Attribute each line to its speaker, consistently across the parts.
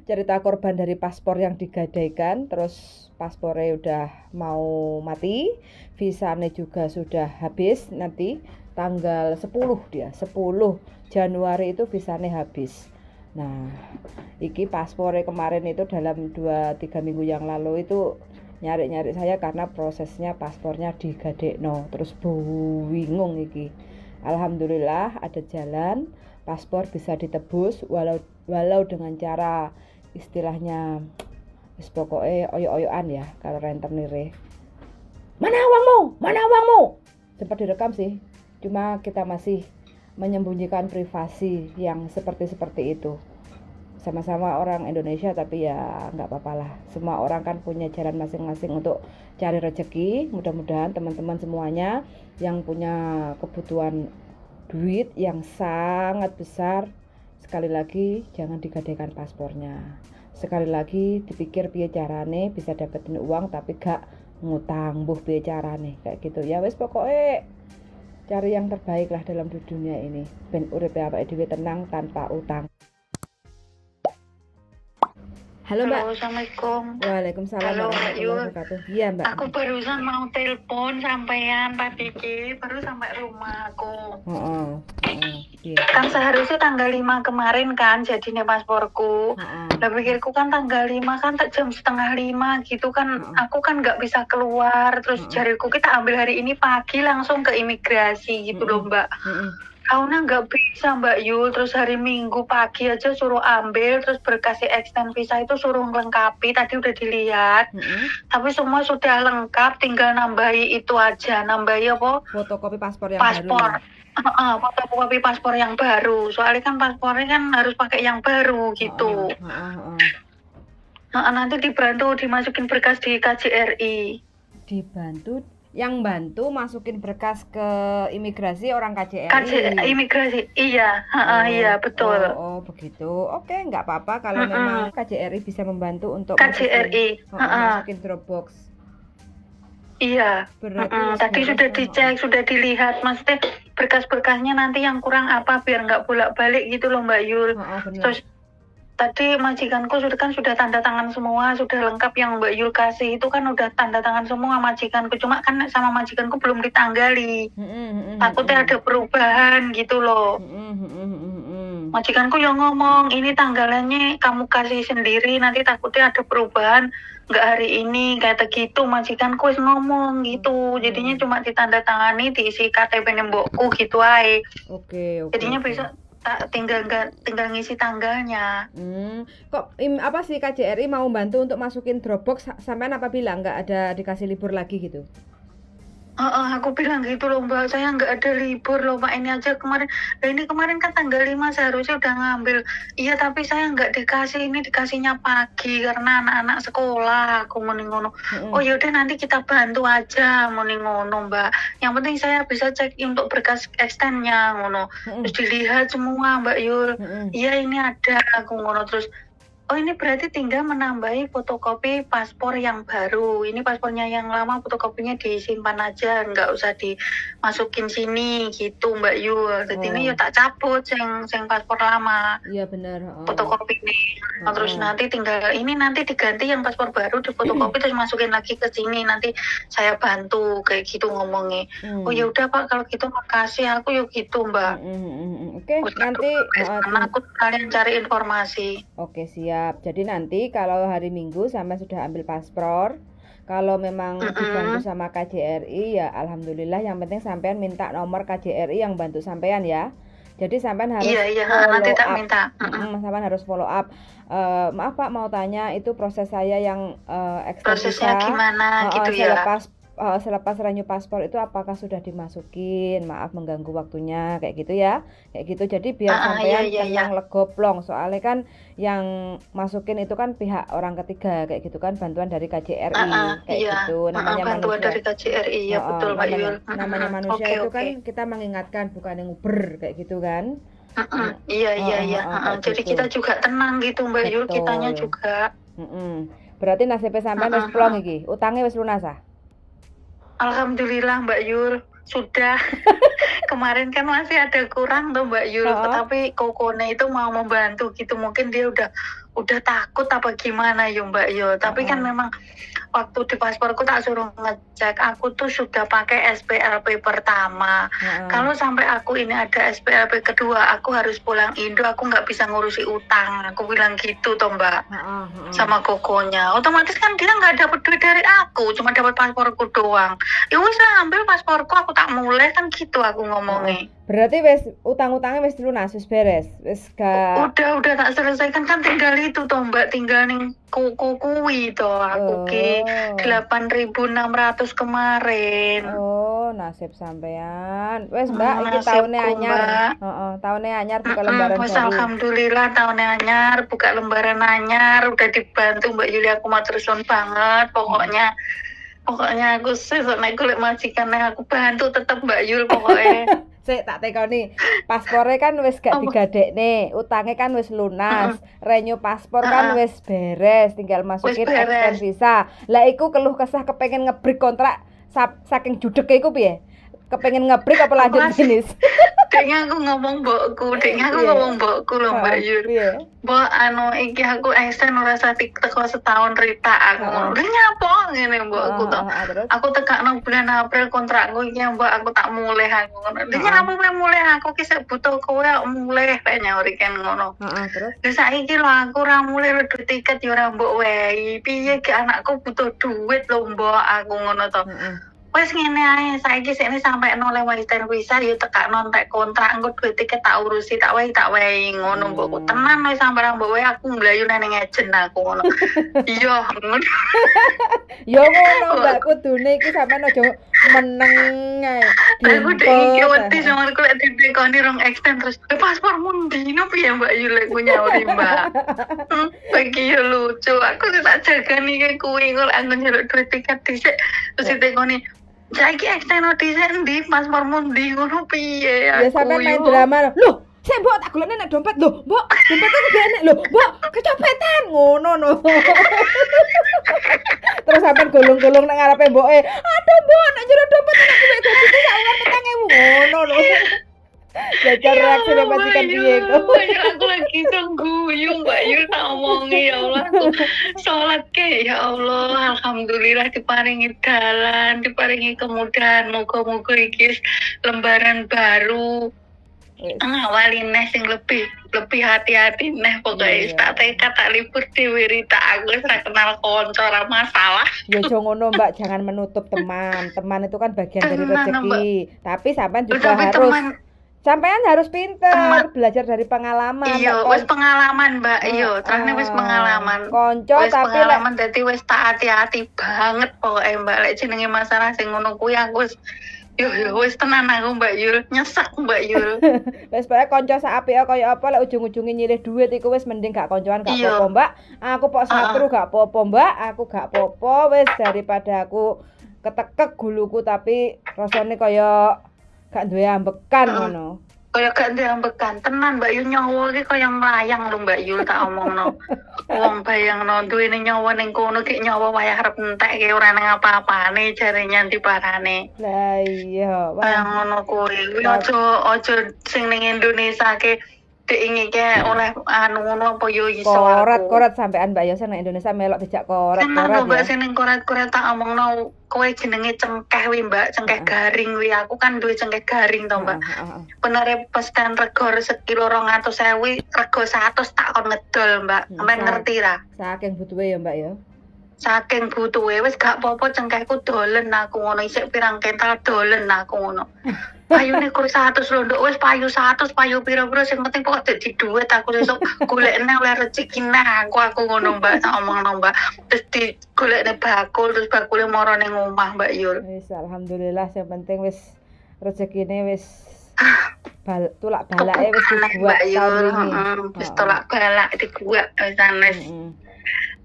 Speaker 1: Cerita korban dari paspor yang digadaikan, terus paspornya udah mau mati, visanya juga sudah habis, nanti tanggal 10 dia, 10 Januari itu visanya habis. Nah, iki paspornya kemarin itu dalam 2-3 minggu yang lalu itu nyari-nyari saya karena prosesnya paspornya digadekno, terus bingung iki. Alhamdulillah ada jalan, paspor bisa ditebus walau walau dengan cara istilahnya wis pokoke oyok-oyokan ya kalau rentenir. Mana uangmu? Mana uangmu? Sempat direkam sih. Cuma kita masih menyembunyikan privasi yang seperti-seperti itu. Sama-sama orang Indonesia, tapi ya nggak apa-apa lah. Semua orang kan punya jalan masing-masing untuk cari rezeki. Mudah-mudahan teman-teman semuanya yang punya kebutuhan duit yang sangat besar, sekali lagi jangan digadaikan paspornya. Sekali lagi dipikir piye carane bisa dapetin uang tapi gak ngutang, mbuh piye carane kayak gitu ya. Wes, pokoknya cari yang terbaik lah dalam dunia ini, ben uripe awake dhewe tenang tanpa utang. Halo, Mbak.
Speaker 2: Halo, Assalamualaikum.
Speaker 1: Waalaikumsalam
Speaker 2: Halo, Mbak
Speaker 1: warahmatullahi
Speaker 2: Yul.
Speaker 1: Wabarakatuh. Iya, Mbak.
Speaker 2: Aku barusan mau telepon sampean tadi ki, baru sampai rumah aku.
Speaker 1: Heeh. Iya.
Speaker 2: Kan seharusnya tanggal 5 kemarin kan jadinya pasporku. Lah, pikirku kan tanggal 5 kan tak jam 4.30 gitu kan, aku kan nggak bisa keluar, terus jariku kita ambil hari ini pagi langsung ke imigrasi gitu loh, Mbak. Karena nggak bisa, Mbak Yul, terus hari Minggu pagi aja suruh ambil, terus berkas extend visa itu suruh ngelengkapi, tadi udah dilihat. Tapi semua sudah lengkap, tinggal nambahi itu aja, nambahi apa?
Speaker 1: Fotokopi paspor yang
Speaker 2: Paspor.
Speaker 1: baru.
Speaker 2: Heeh, fotokopi paspor yang baru. Soalnya kan paspornya kan harus pakai yang baru gitu.
Speaker 1: Heeh, heeh.
Speaker 2: Heeh, nanti dibantu dimasukin berkas di KJRI.
Speaker 1: Dibantu, yang bantu masukin berkas ke imigrasi orang KJRI.
Speaker 2: KJ imigrasi, iya, heeh,
Speaker 1: Oh,
Speaker 2: iya betul.
Speaker 1: Oh, begitu. Oke, nggak apa-apa kalau memang KJRI bisa membantu untuk
Speaker 2: KJRI,
Speaker 1: masukin, oh,
Speaker 2: heeh.
Speaker 1: masukin Dropbox.
Speaker 2: Iya.
Speaker 1: Berarti wis
Speaker 2: Tadi
Speaker 1: beres
Speaker 2: sudah
Speaker 1: toh.
Speaker 2: Dicek, sudah dilihat, maksudnya berkas-berkasnya nanti yang kurang apa biar nggak bolak-balik gitu loh, Mbak Yul.
Speaker 1: Heeh, bener.
Speaker 2: Terus tadi majikanku sudah kan sudah tanda tangan semua, sudah lengkap yang Mbak Yul kasih itu kan udah tanda tangan semua majikanku. Cuma kan sama majikanku belum ditanggali. Takutnya ada perubahan gitu loh.
Speaker 1: Heeh.
Speaker 2: Majikanku yang ngomong, ini tanggalannya kamu kasih sendiri, nanti takutnya ada perubahan nggak hari ini kayak gitu, majikanku wis ngomong gitu. Jadinya cuma ditandatangani, diisi KTP mbokku gitu ae.
Speaker 1: Oke.
Speaker 2: Jadinya
Speaker 1: oke.
Speaker 2: besok tak tinggal nggak tinggal ngisi tanggalnya.
Speaker 1: Kok apa sih KJRI mau bantu untuk masukin Dropbox, sampean apa bilang nggak ada dikasih libur lagi gitu?
Speaker 2: Heeh, aku bilang gitu loh, Mbak, saya nggak ada libur loh, Pak, ini aja kemarin. Lah, ini kemarin kan tanggal 5 seharusnya udah ngambil. Iya, tapi saya nggak dikasih, ini dikasihnya pagi karena anak-anak sekolah, aku muni ngono. Oh yaudah, nanti kita bantu aja, muni ngono, Mbak. Yang penting saya bisa cek untuk berkas extendnya ngono. Terus dilihat semua, Mbak Yul. Iya, ini ada, aku ngono. Terus oh, ini berarti tinggal menambahi fotokopi paspor yang baru. Ini paspornya yang lama fotokopinya disimpan aja, nggak usah dimasukin sini gitu, Mbak Yul. Jadi ini ya tak cabut sing sing paspor lama
Speaker 1: Iya, benar. Heeh.
Speaker 2: fotokopi ini. Nah, terus nanti tinggal ini nanti diganti yang paspor baru di fotokopi, terus masukin lagi ke sini, nanti saya bantu kayak gitu ngomongnya. Oh ya udah, Pak, kalau gitu makasih, aku yuk gitu, Mbak.
Speaker 1: Oke,
Speaker 2: Terus
Speaker 1: nanti heeh,
Speaker 2: karena aku kalian cari informasi.
Speaker 1: Oke, siap. Jadi nanti kalau hari Minggu sampai sudah ambil paspor, kalau memang dibantu sama KJRI ya alhamdulillah. Yang penting sampean minta nomor KJRI yang bantu sampean ya. Jadi sampean harus
Speaker 2: Iya, nanti
Speaker 1: follow
Speaker 2: tak
Speaker 1: up.
Speaker 2: minta.
Speaker 1: Sampean harus follow up. Eh, maaf Pak, mau tanya itu proses saya yang extend
Speaker 2: Prosesnya
Speaker 1: visa,
Speaker 2: gimana gitu ya.
Speaker 1: selepas renew paspor itu apakah sudah dimasukin? Maaf mengganggu waktunya kayak gitu ya. Kayak gitu. Jadi biar sampean
Speaker 2: iya.
Speaker 1: tenang, lego, plong. Soalnya kan yang masukin itu kan pihak orang ketiga kayak gitu kan, bantuan dari KJRI kayak gitu. Namanya
Speaker 2: Bantuan
Speaker 1: manusia.
Speaker 2: Dari KJRI ya,
Speaker 1: Heeh,
Speaker 2: betul, Mbak
Speaker 1: namanya
Speaker 2: Yul.
Speaker 1: namanya manusia
Speaker 2: Oke
Speaker 1: itu
Speaker 2: oke.
Speaker 1: kan kita mengingatkan, bukan yang nguber kayak gitu kan.
Speaker 2: Iya.
Speaker 1: Kayak
Speaker 2: Jadi
Speaker 1: gitu.
Speaker 2: kita juga tenang gitu, Mbak Yul, kitanya juga.
Speaker 1: Berarti nasibnya sampean wis plong iki, utangnya wis lunas ah?
Speaker 2: Alhamdulillah, Mbak Yul, sudah. Kemarin kan masih ada kurang tuh, Mbak Yul, tapi kokone itu mau membantu gitu. Mungkin dia udah Udah takut apa gimana yo, Mbak, yo. Tapi kan memang waktu di pasporku tak suruh ngecek, aku tuh sudah pakai SPLP pertama. Kalau sampai aku ini ada SPLP kedua, aku harus pulang Indo, aku nggak bisa ngurusi utang. Aku bilang gitu toh, Mbak,
Speaker 1: Heeh, heeh.
Speaker 2: sama kokonya. Otomatis kan dia nggak dapat duit dari aku, cuma dapat pasporku doang. Ya wis lah, ambil pasporku, aku tak mulih kan gitu aku ngomongnya.
Speaker 1: Berarti wis utang-utangnya wis lunas, wis beres, wis gak
Speaker 2: Udah tak selesaikan kan, tinggal itu toh, Mbak, tinggal ning kuku kuwi toh aku ki 8.600 kemarin.
Speaker 1: Oh, nasib sampean. Wes, Mbak, iki
Speaker 2: Nasibku,
Speaker 1: tahunnya anyar.
Speaker 2: Mbak.
Speaker 1: Heeh, tahunnya anyar buka lembaran
Speaker 2: Wes
Speaker 1: baru.
Speaker 2: Alhamdulillah tahunnya anyar, buka lembaran anyar, udah dibantu Mbak Yuli, aku matur suwun banget pokoknya. Pokoknya aku sesuk nek golek majikan nek aku bantu tetep, Mbak Yul, pokoknya.
Speaker 1: Sik tak tekoni. Paspore kan wis gak
Speaker 2: Apa?
Speaker 1: Digadekne, utangnya kan wis lunas, renew paspor kan wis beres, tinggal masukin
Speaker 2: Wis beres.
Speaker 1: Extend visa. Lah iku keluh kesah kepengen ngebreak kontrak saking judeke iku piye? Kepengen ngebreak apa lanjut bisnis?
Speaker 2: Deknya aku ngomong mbokku, deknya aku ngomong mbokku loh, Mbak Yul.
Speaker 1: Piye?
Speaker 2: Mbok, anu iki aku extend ora usah teko setahun Rita aku. Ngono. Lah nyapa ngene mbokku toh.
Speaker 1: Terus?
Speaker 2: Aku tekakno bulan April kontrakku iki, Mbok, aku tak mulih aku ngono. Lah nyapa kowe mulih, aku ki sik butuh kowe kok mulih, kayak nyauri kan ngono.
Speaker 1: Heeh, terus?
Speaker 2: Lah saiki lho aku ora mulih lho, duit tiket ya ora mbok wehi. Piye ki anakku butuh duit lho, Mbok, aku ngono to. Wes ngene ae, saiki sikne sampai noleh extend visa ya tekakno entek kontrak, engko duit tiket tak urusi, tak wehi, tak wehi ngono mbokku. Tenan wis sampe ra mbok wehi aku mlayu nang agent aku ngono. Iya, ngono.
Speaker 1: Ya ngono, Mbak, kudune iki sampean aja meneng ae.
Speaker 2: Aku dek iki wedi
Speaker 1: Diempet.
Speaker 2: sama aku lek ditekoni rong extend terus, "Eh, paspormu ndi?" No piye, Mbak Yul, lek ku nyauri, Mbak? Bagi yo lucu, aku sih tak jagani ke kuwi engko lek aku njaluk duit tiket dhisik terus ditekoni saiki extend dhisik ndi paspormu ndi ngono piye
Speaker 1: Ya
Speaker 2: aku
Speaker 1: sampean main
Speaker 2: yo.
Speaker 1: drama. Loh, sik Mbok, tak golekne nek dompet. Loh, Mbok, dompetku gak enek. Loh, Mbok, kecopetan ngono no. Terus sampean gulung-gulung nang ngarepe mboke. Aduh, Mbok, nek jero dompet nek duit gajiku sak wulan 4.000 ngono no. Jajal
Speaker 2: Ya
Speaker 1: reaksine
Speaker 2: Allah,
Speaker 1: majikan
Speaker 2: Mbak
Speaker 1: piye
Speaker 2: Yul.
Speaker 1: kok.
Speaker 2: Mbak Yul, aku lagi iso guyu, Mbak Yul, tak omongi ya Allah, aku sholat ke ya Allah, alhamdulillah diparingi dalan, diparingi kemudahan, moga-moga iki lembaran baru, ngawali neh sing lebih lebih hati-hati neh pokoknya. Tak tekad tak libur dhewe Rita, aku wis ra kenal kanca ora masalah.
Speaker 1: Ya aja ngono, Mbak, jangan menutup teman. Teman itu kan bagian dari
Speaker 2: Tenan, Mbak.
Speaker 1: rezeki. Tapi sampean juga
Speaker 2: Tapi
Speaker 1: harus
Speaker 2: teman
Speaker 1: sampean harus pinter,
Speaker 2: Teman.
Speaker 1: Belajar dari pengalaman.
Speaker 2: Iya,
Speaker 1: Nek
Speaker 2: wis pengalaman, Mbak. Iya, terusnya wis pengalaman.
Speaker 1: Konco
Speaker 2: Wis
Speaker 1: tapi lek
Speaker 2: pengalaman dadi wis tak hati-hati banget pokoknya, Mbak. Lek jenenge masalah sing ngono kuwi aku wis yo yo wis tenan aku, Mbak Yul, nyesek, Mbak Yul.
Speaker 1: Wis pokoke kanca sak apike kaya apa lek ujung-ujunge nyilih duit iku wis mending gak koncoan gak apa-apa, Mbak. Aku pok satru gak apa-apa, Mbak. Aku gak apa-apa wis daripada aku ketekek guluku tapi rasane kaya gak duwe ambekan ngono.
Speaker 2: Kaya gak ndek ambekan tenan, Mbak Yul, nyawa iki kaya nglayang lho, Mbak Yul, tak omongno. Wong bayangno duwene nyawa ning kono ki nyawa wayah arep entek ki ora nang apa-apane jare nyanti parane.
Speaker 1: Lah iya,
Speaker 2: Kaya
Speaker 1: wah.
Speaker 2: ngono kuwi. Kuwi aja aja sing ning Indonesia ke dek ingi ke oleh anu ngono apa yo iso aku.
Speaker 1: Koret-koret sampean, Mbak Yosa, nang Indonesia melok dijak
Speaker 2: Tenan lho,
Speaker 1: koret-koret
Speaker 2: Mbak,
Speaker 1: ya.
Speaker 2: sing ning koret-koret tak omongno kowe jenenge cengkeh wi, Mbak, cengkeh garing wi. Aku kan duwe cengkeh garing to, Mbak.
Speaker 1: Heeh, heeh, heeh.
Speaker 2: Benere pesten rego sekilo 200.000, rego 100 tak kon ngedol, Mbak. Sampeyan ngerti ra?
Speaker 1: Saking butuhe ya, Mbak, ya.
Speaker 2: Saking butuhe wis gak apa-apa cengkehku dolen aku ngono, isik pirang kental dolen aku ngono. Payune kur 100 lho, Nduk, wis payu 100, payu piro-piro sing penting pokok dadi duit aku sesuk golekne oleh rezeki neh aku ngono, Mbak, tak omongno, Mbak. Terus digolekne bakul, terus bakule moro ning omah, Mbak Yul.
Speaker 1: Wis alhamdulillah sing penting wis rezekine wis bal tulak balake wis
Speaker 2: Kebuka neh,
Speaker 1: diguak
Speaker 2: Mbak
Speaker 1: tahun
Speaker 2: Yul,
Speaker 1: wingi.
Speaker 2: heeh. Wis tolak balak diguak wis wis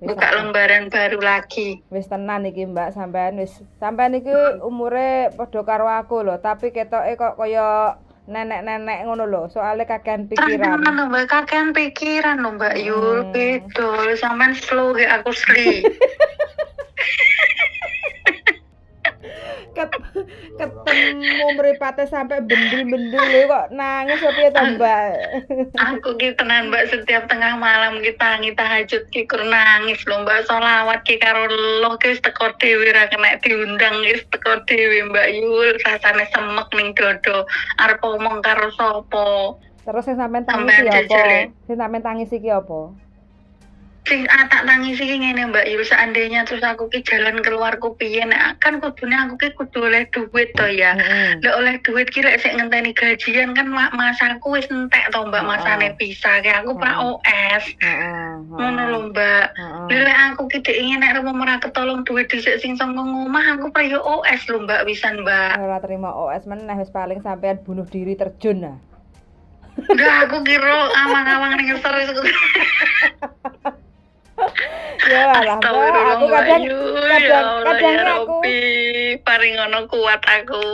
Speaker 1: Wis
Speaker 2: buka lembaran baru lagi.
Speaker 1: Wis tenan iki, Mbak, sampean wis sampean iki umure padha karo aku lho, tapi ketoke kok kaya nenek-nenek ngono lho, soalnya kakean pikiran.
Speaker 2: Tenan lho, Mbak, kakean pikiran lho, Mbak Yul, beda. Sampean slow kayak aku sli.
Speaker 1: Ketemu mripate sampai bendul-bendul lho kok nangis apa piye to, Mbak?
Speaker 2: Aku ki tenan, Mbak, setiap tengah malam ki tangi tahajud ki kur nangis lho, Mbak. Solawat ki karo lo ki wis teko dhewe, ra kena diundang, wis teko dhewe, Mbak Yul. Rasane semek ning dodo, arep ngomong karo sapa?
Speaker 1: Terus sing sampean tangisi
Speaker 2: Sampean
Speaker 1: apa?
Speaker 2: jajal ya.
Speaker 1: Sing sampean tangisi ki apa?
Speaker 2: Sing tak tangisi ki ngene, Mbak Yul, seandainya terus aku ki jalan keluarku piye? Nek kan kudune aku ki kudu oleh duit to ya. Lek oleh duit ki lek sik ngenteni gajian kan masaku wis entek to, Mbak, masane pisah ki aku pra OS. Ngono lho, Mbak. Lek aku ki dek ingin nek ora ketolong duit dhisik sing saka ngomah, aku pra yo OS lho, Mbak, wisan, Mbak.
Speaker 1: Ora terima OS meneh, wis paling sampean bunuh diri terjun nah.
Speaker 2: Enggak, aku kira awang-awang ning ngesor wis.
Speaker 1: Ya alah, Mbak,
Speaker 2: Astagfirullah,
Speaker 1: aku
Speaker 2: Mbak
Speaker 1: kadang
Speaker 2: Yu, ya
Speaker 1: kadang
Speaker 2: Allah,
Speaker 1: kadang
Speaker 2: ya
Speaker 1: aku
Speaker 2: Robbi, paring ngono kuat aku.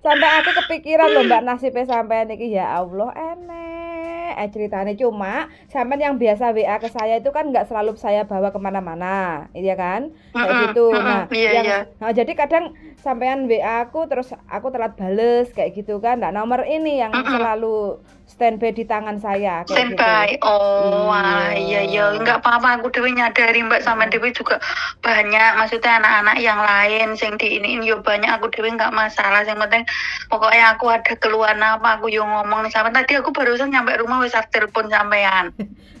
Speaker 1: Sampai aku kepikiran loh, Mbak, nasibnya sampean iki, ya Allah, enek ceritanya. Cuma sampean yang biasa WA ke saya itu kan nggak selalu saya bawa kemana-mana, iya kan, kayak gitu. Nah, yang nah, jadi kadang sampean WA aku terus aku telat bales kayak gitu kan. Nah, nomor ini yang selalu standby di tangan saya kayak gitu.
Speaker 2: Standby. Oh, wah, iya, enggak apa-apa, aku dewe nyadari, Mbak, sama dewe juga banyak, maksudnya anak-anak yang lain sing diiniin yo banyak, aku dewe enggak masalah. Yang penting pokoknya aku ada keluhan apa aku yo ngomong nih sama tadi aku barusan nyampe rumah wis arep telepon sampean.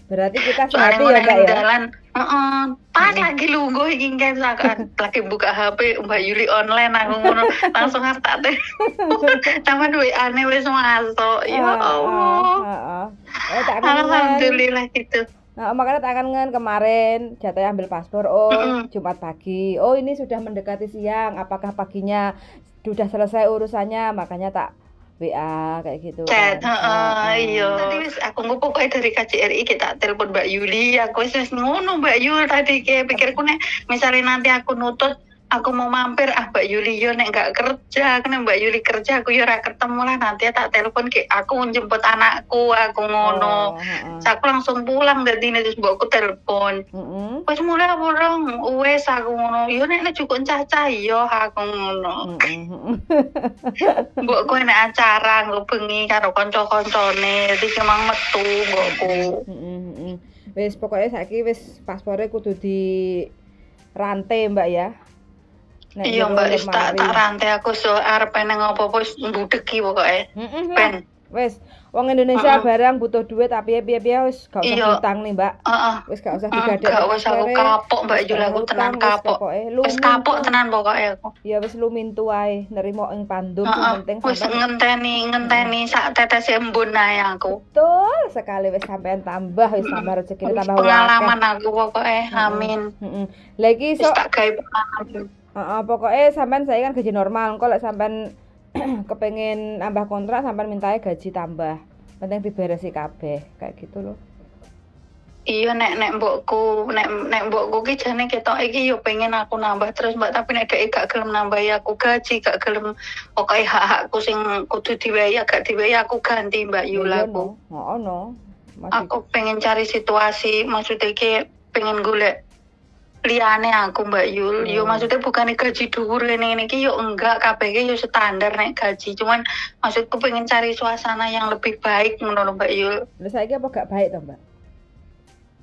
Speaker 1: Berarti kita
Speaker 2: Soalnya
Speaker 1: sehati
Speaker 2: mau
Speaker 1: ya,
Speaker 2: nang
Speaker 1: Mbak, ya.
Speaker 2: dalan, heeh, pas lagi lungguh iki kan lagi buka HP, Mbak Yuli online, aku ngono langsung arep tak telepon. Sama WA-ne wis masuk. Ya Allah.
Speaker 1: Heeh. Eh, tak kangen.
Speaker 2: Alhamdulillah gitu.
Speaker 1: Nah, makanya tak kangen kemarin jatah ambil paspor, oh, Jumat pagi. Oh, ini sudah mendekati siang, apakah paginya sudah selesai urusannya? Makanya tak WA kayak gitu
Speaker 2: Chat,
Speaker 1: kan.
Speaker 2: heeh, iya. Tadi wis aku engko pokoknya dari KJRI kita telepon Mbak Yuli, aku wis wis ngono, Mbak Yul, tadi kayak pikirku nek misalnya nanti aku nutut aku mau mampir, ah, Mbak Yuli yo nek nggak kerja, aku nek Mbak Yuli kerja aku yo ora ketemu lah, nanti tak telepon ke aku jemput anakku, aku ngono.
Speaker 1: Oh, heeh.
Speaker 2: Terus aku langsung pulang dari ini, terus mbokku telepon. Wis mulai apa urung? Wes, aku ngono. Yo nek nek cukup cah-cah yo, aku ngono.
Speaker 1: Heeh.
Speaker 2: Mbokku enek acara nggo bengi karo kanca-kancane, dadi emang metu mbokku.
Speaker 1: Heeh, heeh. Wis pokoknya saiki wis paspore kudu di rantai, Mbak, ya. Nek
Speaker 2: Iya,
Speaker 1: jero
Speaker 2: Mbak, wis tak
Speaker 1: lemari.
Speaker 2: Tak rantai aku, so arep nang apa-apa wis mbudeki pokoke.
Speaker 1: Heeh lah.
Speaker 2: Ben.
Speaker 1: Wis, wong Indonesia barang butuh duit tapi piye-piye wis gak usah utang nih, Mbak. Wis gak usah digadek
Speaker 2: Gak wis, aku
Speaker 1: paspore,
Speaker 2: kapok, Mbak
Speaker 1: wis
Speaker 2: Yul,
Speaker 1: gak
Speaker 2: aku
Speaker 1: utang,
Speaker 2: tenan
Speaker 1: wis
Speaker 2: kapok.
Speaker 1: pokoke
Speaker 2: Wis kapok
Speaker 1: lumintu.
Speaker 2: Tenan pokoke aku.
Speaker 1: Ya wis lumintu ae nerimo ing pandum, sing penting
Speaker 2: Wis
Speaker 1: sampean
Speaker 2: ngenteni ngenteni sak tetes embun ae aku.
Speaker 1: Betul sekali, wis sampean tambah, wis tambah rezekine
Speaker 2: Wis
Speaker 1: tambah akeh.
Speaker 2: pengalaman aku pokoke. Amin.
Speaker 1: Heeh. Lah iki
Speaker 2: Wis
Speaker 1: sok
Speaker 2: tak gawe pengalaman.
Speaker 1: Heeh, pokoknya sampean saya kan gaji normal, engko lek sampean kepengen nambah kontrak sampean mintae gaji tambah. Penting diberesi kabeh, kayak gitu loh.
Speaker 2: Iya, nek nek mbokku nek nek mbokku ki jane ketok iki yo pengen aku nambah terus, Mbak, tapi nek dhek gak gelem nambahi aku gaji, gak gelem, pokoke hak-hakku sing kudu diwehi gak diwehi, aku ganti, Mbak
Speaker 1: Ya
Speaker 2: Yul,
Speaker 1: iya
Speaker 2: aku.
Speaker 1: No. Heeh no. Masih
Speaker 2: Aku pengen cari situasi, maksudnya ki pengen golek liyane aku, Mbak Yul. Yo maksudnya bukan gaji dhuwur ngene iki yo enggak, kabeh ki yo standar nek gaji, cuman maksudku pengen cari suasana yang lebih baik ngono lho, Mbak Yul.
Speaker 1: Lha saiki apa gak baik to, Mbak?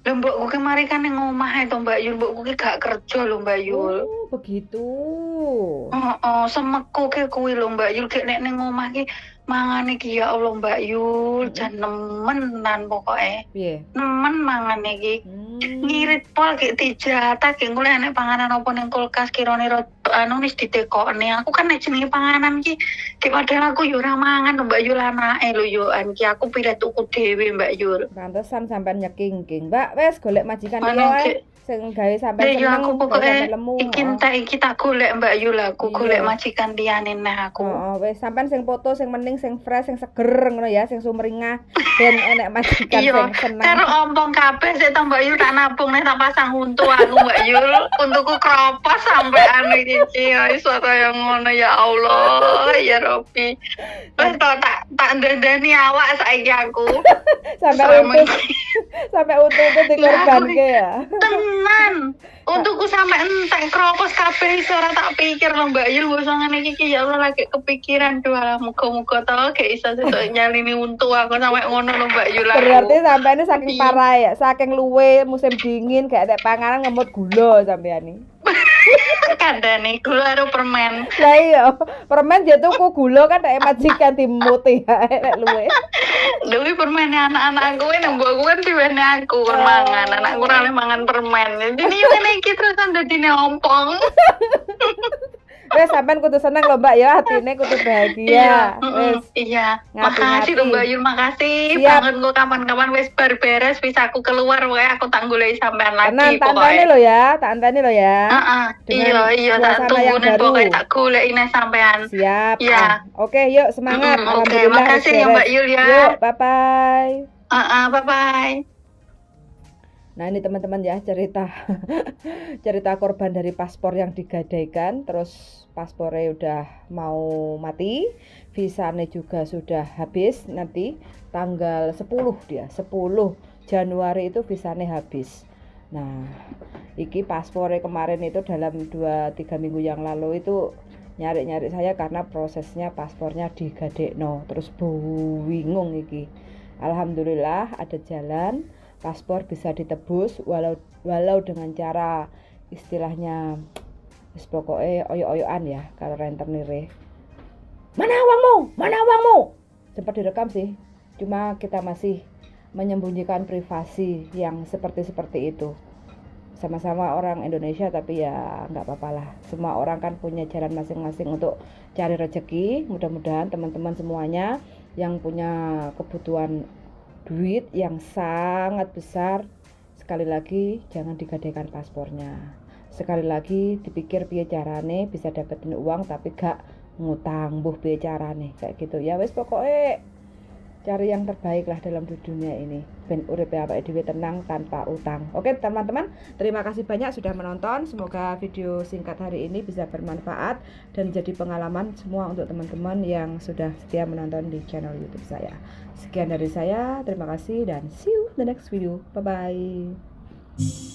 Speaker 2: Lho, mbokku ki mari kan ning omah to, Mbak Yul, mbokku ki gak kerja lho, Mbak Yul.
Speaker 1: Oh, begitu.
Speaker 2: Heeh, semekku ki kuwi lho, Mbak Yul, ki nek ning omah ki mangane ki ya Allah, Mbak Yul, jan nemenan pokoke.
Speaker 1: Piye?
Speaker 2: Nemen mangane ki. Ngirit pol ki dijatah ki, engko lek enek panganan apa ning kulkas kirane rada anu wis ditekokne. Aku kan nek jenenge panganan ki ki padahal aku yo ora mangan lho, Mbak Yul, anake lho yo an ki aku pilih tuku dhewe, Mbak Yul.
Speaker 1: Pantesan sampean nyekingking. Mbak, wes golek majikan
Speaker 2: Anu,
Speaker 1: liya ae
Speaker 2: Ki.
Speaker 1: Sing gawe sampean
Speaker 2: Lah ya
Speaker 1: seneng,
Speaker 2: aku
Speaker 1: gawe
Speaker 2: pokoke
Speaker 1: sampean lemu.
Speaker 2: iki entek iki tak golek, Mbak Yul, aku golek majikan liyane neh aku.
Speaker 1: Heeh, wis sampean sing foto sing mening, sing fresh, sing seger ngono ya, sing sumringah ben enek majikan
Speaker 2: Iya,
Speaker 1: sing seneng.
Speaker 2: karo ompong kabeh sik to, Mbak Yul, tak nabung nih, tak pasang untu aku, Mbak Yul. Untuku kropos sampai anu iki ya iso kaya ngono, ya Allah, ya Robi. Wis to tak tak ndandani awak saiki aku.
Speaker 1: Sampai
Speaker 2: Selama
Speaker 1: untu sampai untu itu dikorbanke ya.
Speaker 2: Tenan. Untuku sampe entek kropos kabeh iso ora tak pikir lho, Mbak Yul, bosok ngene iki ya Allah, lagi kepikiran doh lah, muga-muga to gak iso sesuk nyalini untu aku sampe ngono lho, Mbak Yul, aku.
Speaker 1: Berarti sampean ini saking parah ya, saking luwe musim dingin gak ada panganan, ngemut gula sampean ini.
Speaker 2: Kandhane gula karo permen.
Speaker 1: Lah iya, permen dia tuku gula kan nek majikan dimuti ya nek luwe.
Speaker 2: Lha kuwi permennya anak-anak aku nang mbokku kan diwene aku kon mangan, anakku ora oleh mangan permen. Jadi yo ngene iki terus dadine ompong.
Speaker 1: Wes, sampean kudu seneng lho, Mbak, ya, atine kudu bahagia.
Speaker 2: Iya,
Speaker 1: Wes.
Speaker 2: Iya.
Speaker 1: Ngati-ngati.
Speaker 2: Makasih lho, Mbak Yul, makasih
Speaker 1: Siap.
Speaker 2: banget. Kok kapan-kapan wis bar beres bisa aku keluar wae, aku tak goleki sampean lagi
Speaker 1: Tenan, tak
Speaker 2: pokoknya.
Speaker 1: enteni lho ya, tak enteni lho ya.
Speaker 2: Heeh.
Speaker 1: Dengan
Speaker 2: Iya, tak
Speaker 1: suasana
Speaker 2: tunggu
Speaker 1: yang
Speaker 2: nih
Speaker 1: baru.
Speaker 2: Pokoknya tak goleki nih sampean.
Speaker 1: Siap.
Speaker 2: Iya.
Speaker 1: Ah, oke, yuk semangat.
Speaker 2: Oke,
Speaker 1: Alhamdulillah wis
Speaker 2: makasih ya,
Speaker 1: beres.
Speaker 2: Mbak Yul ya.
Speaker 1: Yuk, bye bye.
Speaker 2: Heeh, bye bye.
Speaker 1: Nah, ini teman-teman ya, cerita cerita korban dari paspor yang digadaikan, terus paspornya udah mau mati, visanya juga sudah habis, nanti tanggal 10 dia, 10 Januari itu visanya habis. Nah, iki paspornya kemarin itu dalam 2-3 minggu yang lalu itu nyari-nyari saya karena prosesnya paspornya digadekno, terus bingung iki. Alhamdulillah ada jalan, paspor bisa ditebus walau walau dengan cara istilahnya wis pokoknya oyok-oyokan ya kalau rentenir. Mana uangmu? Mana uangmu? Sempat direkam sih, cuma kita masih menyembunyikan privasi yang seperti seperti itu. Sama-sama orang Indonesia, tapi ya nggak apa-apa lah, semua orang kan punya jalan masing-masing untuk cari rezeki. Mudah-mudahan teman-teman semuanya yang punya kebutuhan duit yang sangat besar, sekali lagi jangan digadaikan paspornya. Sekali lagi dipikir piye carane bisa dapetin uang tapi gak ngutang, mbuh piye carane kayak gitu ya. Wes, pokoknya cari yang terbaik lah dalam dunia ini, ben urip awake dhewe tenang tanpa utang. Oke teman-teman, terima kasih banyak sudah menonton. Semoga video singkat hari ini bisa bermanfaat dan jadi pengalaman semua untuk teman-teman yang sudah setia menonton di channel YouTube saya. Sekian dari saya, terima kasih dan see you the next video. Bye bye.